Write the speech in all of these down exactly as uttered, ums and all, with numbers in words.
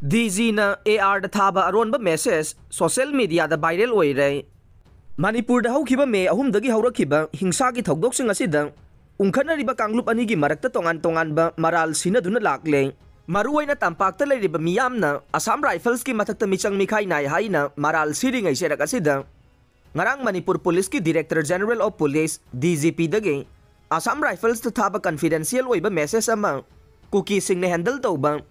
ꯗꯤ ꯖꯤꯅ ꯑꯦ ꯑꯥꯔꯗ ꯊꯥꯕ ꯑꯔꯣꯟꯕ message social ꯃꯤꯗꯤꯌꯥꯗ viral ꯑꯣꯏꯔꯦ꯫ ꯃꯅꯤꯄꯨꯔꯗ ꯍꯧꯈꯤꯕ ꯃꯦ ꯑꯍꯨꯝꯗꯒꯤ ꯍꯧꯔꯛꯈꯤꯕ ꯍꯤꯡꯁꯥꯒꯤ ꯊꯧꯗꯣꯛꯁꯤꯡ ꯑꯁꯤꯗ ꯎꯪꯈꯠꯅꯔꯤꯕ ꯀꯥꯡꯂꯨꯞ ꯑꯅꯤꯒꯤ ꯃꯔꯛꯇ ꯇꯣꯉꯥꯟ ꯇꯣꯉꯥꯟꯕ ꯃꯔꯥꯜ ꯁꯤꯟꯅꯗꯨꯅ ꯂꯥꯛꯂꯦ꯫ ꯃꯔꯨꯑꯣꯏꯅ ꯇꯝꯄꯥꯛꯇ ꯂꯩꯔꯤꯕ ꯃꯤꯌꯥꯝꯅ ꯑꯁꯥꯝ ꯔꯥꯏꯐꯜꯁꯀꯤ ꯃꯊꯛꯇ ꯃꯤꯆꯪ ꯃꯤꯈꯥꯏ ꯅꯥꯏ ꯍꯥꯏꯅ ꯃꯔꯥꯜ ꯁꯤꯔꯤꯉꯩ ꯆꯩꯔꯛ ꯑꯁꯤꯗ ꯉꯔꯥꯡ ꯃꯅꯤꯄꯨꯔ ꯄꯨꯂꯤꯁꯀꯤ Director General of Police, D G ꯄꯤꯗꯒꯤ ꯑꯁꯥꯝ ꯔꯥꯏꯐꯜꯁꯇ ꯊꯥꯕ ꯀꯟꯐꯤꯗꯦꯟꯁꯤꯌꯦꯜ ꯑꯣꯏꯕ ꯃꯦꯁꯦꯖ ꯑꯃ ꯀꯨꯀꯤꯁꯤꯡꯅ ꯍꯦꯟꯗꯜ ꯇꯧꯕ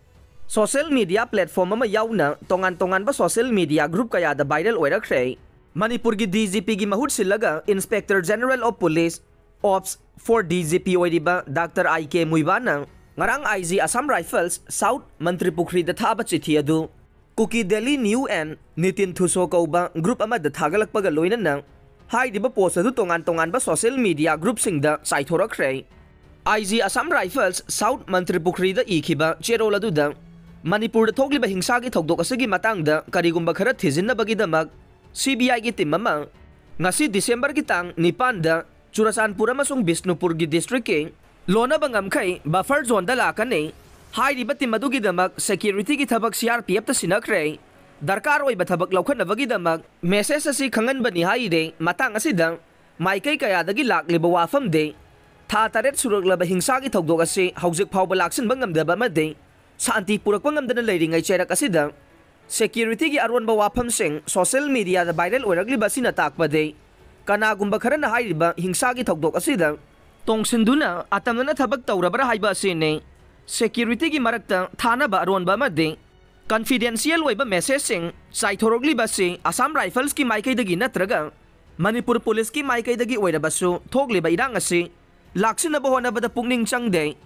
ꯁꯣꯁꯤꯌꯦꯜ ꯃꯤꯗꯤꯌꯥ ꯄ꯭ꯂꯦꯠꯐꯣꯔꯝ ꯑꯃ ꯌꯥꯎꯅ ꯇꯣꯉꯥꯟ ꯇꯣꯉꯥꯟꯕ ꯁꯣꯁꯤꯌꯦꯜ ꯃꯤꯗꯤꯌꯥ ꯒ꯭ꯔꯨꯞ ꯀꯌꯥꯗ ꯚꯥꯏꯔꯦꯜ ꯑꯣꯏꯔꯛꯈ꯭ꯔꯦ꯫ ꯃꯅꯤꯄꯨꯔꯒꯤ ꯗꯤ ꯖꯤ ꯄꯤꯒꯤ ꯃꯍꯨꯠ ꯁꯤꯜꯂꯒ Inspector General of Police, Ops for D G P ꯑꯣꯏꯔꯤꯕ ꯗꯥꯛꯇꯔ ꯑꯥꯏ ꯀꯦ ꯃꯨꯏꯕꯥꯅ ꯉꯔꯥꯡ ꯑꯥꯏ ꯖꯤ ꯑꯁꯥꯝ ꯔꯥꯏꯐꯜꯁ ꯁꯥꯎꯠ ꯃꯟꯇ꯭ꯔꯤꯄꯨꯈ꯭ꯔꯤꯗ ꯊꯥꯕ ꯆꯤꯊꯤ ꯑꯗꯨ ꯀꯨꯀꯤ ꯗꯦꯂꯤ ꯅ꯭ꯌꯨ ꯑꯦꯟ ꯅꯤꯇꯤꯟ ꯊꯨꯁꯣ ꯀꯧꯕ ꯒ꯭ꯔꯨꯞ ꯑꯃꯗ ꯊꯥꯒꯠꯂꯛꯄꯒ ꯂꯣꯏꯅꯅ ꯍꯥꯏꯔꯤꯕ ꯄꯣꯁ ꯑꯗꯨ ꯇꯣꯉꯥꯟ ꯇꯣꯉꯥꯟꯕ ꯁꯣꯁꯤꯌꯦꯜ ꯃꯤꯗꯤꯌꯥ ꯒ꯭ꯔꯨꯞꯁꯤꯡꯗ ꯆꯥꯏꯊꯣꯔꯛꯈ꯭ꯔꯦ꯫ ꯑꯥꯏ ꯖꯤ ꯑꯁꯥꯝ ꯔꯥꯏꯐꯜꯁ ꯁꯥꯎꯠ ꯃꯟꯇ꯭ꯔꯤꯄꯨꯈ꯭ꯔꯤꯗ ꯏꯈꯤꯕ ꯆꯦꯔꯣꯜ ꯑꯗꯨꯗ ꯃꯅꯤꯄꯨꯔꯗ ꯊꯣꯛꯂꯤꯕ ꯍꯤꯡꯁꯥꯒꯤ ꯊꯧꯗꯣꯛ ꯑꯁꯤꯒꯤ ꯃꯇꯥꯡꯗ ꯀꯔꯤꯒꯨꯝꯕ ꯈꯔ ꯊꯤꯖꯤꯟꯅꯕꯒꯤꯗꯃꯛ ꯁꯤ ꯕꯤ ꯑꯥꯏꯒꯤ ꯇꯤꯝ ꯑꯃ ꯉꯁꯤ ꯗꯤꯁꯦꯝꯕꯔꯒꯤ ꯇꯥꯡ ꯅꯤꯄꯥꯟꯗ ꯆꯨꯔꯆꯥꯟꯄꯨꯔ ꯑꯃꯁꯨꯡ ꯕꯤꯁꯅꯨꯄꯨꯔꯒꯤ ꯗꯤꯁꯇ꯭ꯔꯤꯛꯀꯤ ꯂꯣꯟꯅꯕ ꯉꯝꯈꯩ ꯕꯐꯔ ꯖꯣꯟꯗ ꯂꯥꯛꯀꯅꯤ꯫ ꯍꯥꯏꯔꯤꯕ ꯇꯤꯝ ꯑꯗꯨꯒꯤꯗꯃꯛ ꯁꯦꯀ꯭ꯌꯨꯔꯤꯇꯤꯒꯤ ꯊꯕꯛ ꯁꯤ ꯑꯥꯔ ꯄꯤ ꯑꯦꯐꯇ ꯁꯤꯟꯅꯈ꯭ꯔꯦ꯫ ꯗꯔꯀꯥꯔ ꯑꯣꯏꯕ ꯊꯕꯛ ꯂꯧꯈꯠꯅꯕꯒꯤꯗꯃꯛ ꯃꯦꯁꯦꯖ ꯑꯁꯤ ꯈꯪꯍꯟꯕꯅꯤ ꯍꯥꯏꯔꯤ꯫ ꯃꯇꯥꯡ ꯑꯁꯤꯗ ꯃꯥꯏꯀꯩ ꯀꯌꯥꯗꯒꯤ ꯂꯥꯛꯂꯤꯕ ꯋꯥꯐꯝꯗꯤ ꯊꯥ ꯇꯔꯦꯠ ꯁꯨꯔꯛꯂꯕ ꯍꯤꯡꯁꯥꯒꯤ ꯊꯧꯗꯣꯛ ꯑꯁꯤ ꯍꯧꯖꯤꯛ ꯐꯥꯎꯕ ꯂꯥꯛꯁꯤꯟꯕ ꯉꯝꯗꯕ ꯑꯃꯗꯤ ꯁꯥꯟꯇꯤ ꯄꯨꯔꯛꯄ ꯉꯝꯗꯅ ꯂꯩꯔꯤꯉꯩ ꯆꯩꯔꯛ ꯑꯁꯤꯗ ꯁꯦꯀ꯭ꯌꯨꯔꯤꯇꯤꯒꯤ ꯑꯔꯣꯟꯕ ꯋꯥꯐꯝꯁꯤꯡ ꯁꯣꯁꯤꯌꯦꯜ ꯃꯤꯗꯤꯌꯥꯗ ꯚꯥꯏꯔꯦꯜ ꯑꯣꯏꯔꯛꯂꯤꯕ ꯑꯁꯤꯅ ꯇꯥꯛꯄꯗꯤ ꯀꯅꯥꯒꯨꯝꯕ ꯈꯔꯅ ꯍꯥꯏꯔꯤꯕ ꯍꯤꯡꯁꯥꯒꯤ ꯊꯧꯗꯣꯛ ꯑꯁꯤꯗ ꯇꯣꯡꯁꯤꯟꯗꯨꯅ ꯑꯇꯝꯅꯅ ꯊꯕꯛ ꯇꯧꯔꯕ꯭ꯔꯥ ꯍꯥꯏꯕ ꯑꯁꯤꯅꯤ꯫ ꯁꯦꯀ꯭ꯌꯨꯔꯤꯇꯤꯒꯤ ꯃꯔꯛꯇ ꯊꯥꯅꯕ ꯑꯔꯣꯟꯕ ꯑꯃꯗꯤ ꯀꯟꯐꯤꯗꯦꯟꯁꯤꯌꯦꯜ ꯑꯣꯏꯕ ꯃꯦꯁꯦꯖꯁꯤꯡ ꯆꯥꯏꯊꯣꯔꯛꯂꯤꯕ ꯑꯁꯤ ꯑꯁꯥꯝ ꯔꯥꯏꯐꯜꯁꯀꯤ ꯃꯥꯏꯀꯩꯗꯒꯤ ꯅꯠꯇ꯭ꯔꯒ ꯃꯅꯤꯄꯨꯔ ꯄꯨꯂꯤꯁꯀꯤ ꯃꯥꯏꯀꯩꯗꯒꯤ ꯑꯣꯏꯔꯕꯁꯨ ꯊꯣꯛꯂꯤꯕ ꯏꯔꯥꯡ ꯑꯁꯤ ꯂꯥꯛꯁꯤꯟꯅꯕ ꯍꯣꯠꯅꯕꯗ ꯄꯨꯛꯅꯤꯡ ꯆꯪꯗꯦ꯫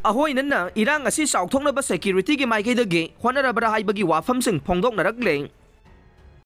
ꯑꯍꯣꯏꯅꯅ ꯏꯔꯥꯡ ꯑꯁꯤ ꯆꯥꯎꯊꯣꯛꯅꯕ ꯁꯦꯀ꯭ꯌꯨꯔꯤꯇꯤꯒꯤ ꯃꯥꯏꯀꯩꯗꯒꯤ ꯍꯣꯠꯅꯔꯕ꯭ꯔꯥ ꯍꯥꯏꯕꯒꯤ ꯋꯥꯐꯝꯁꯤꯡ ꯐꯣꯡꯗꯣꯛꯅꯔꯛꯂꯦ꯫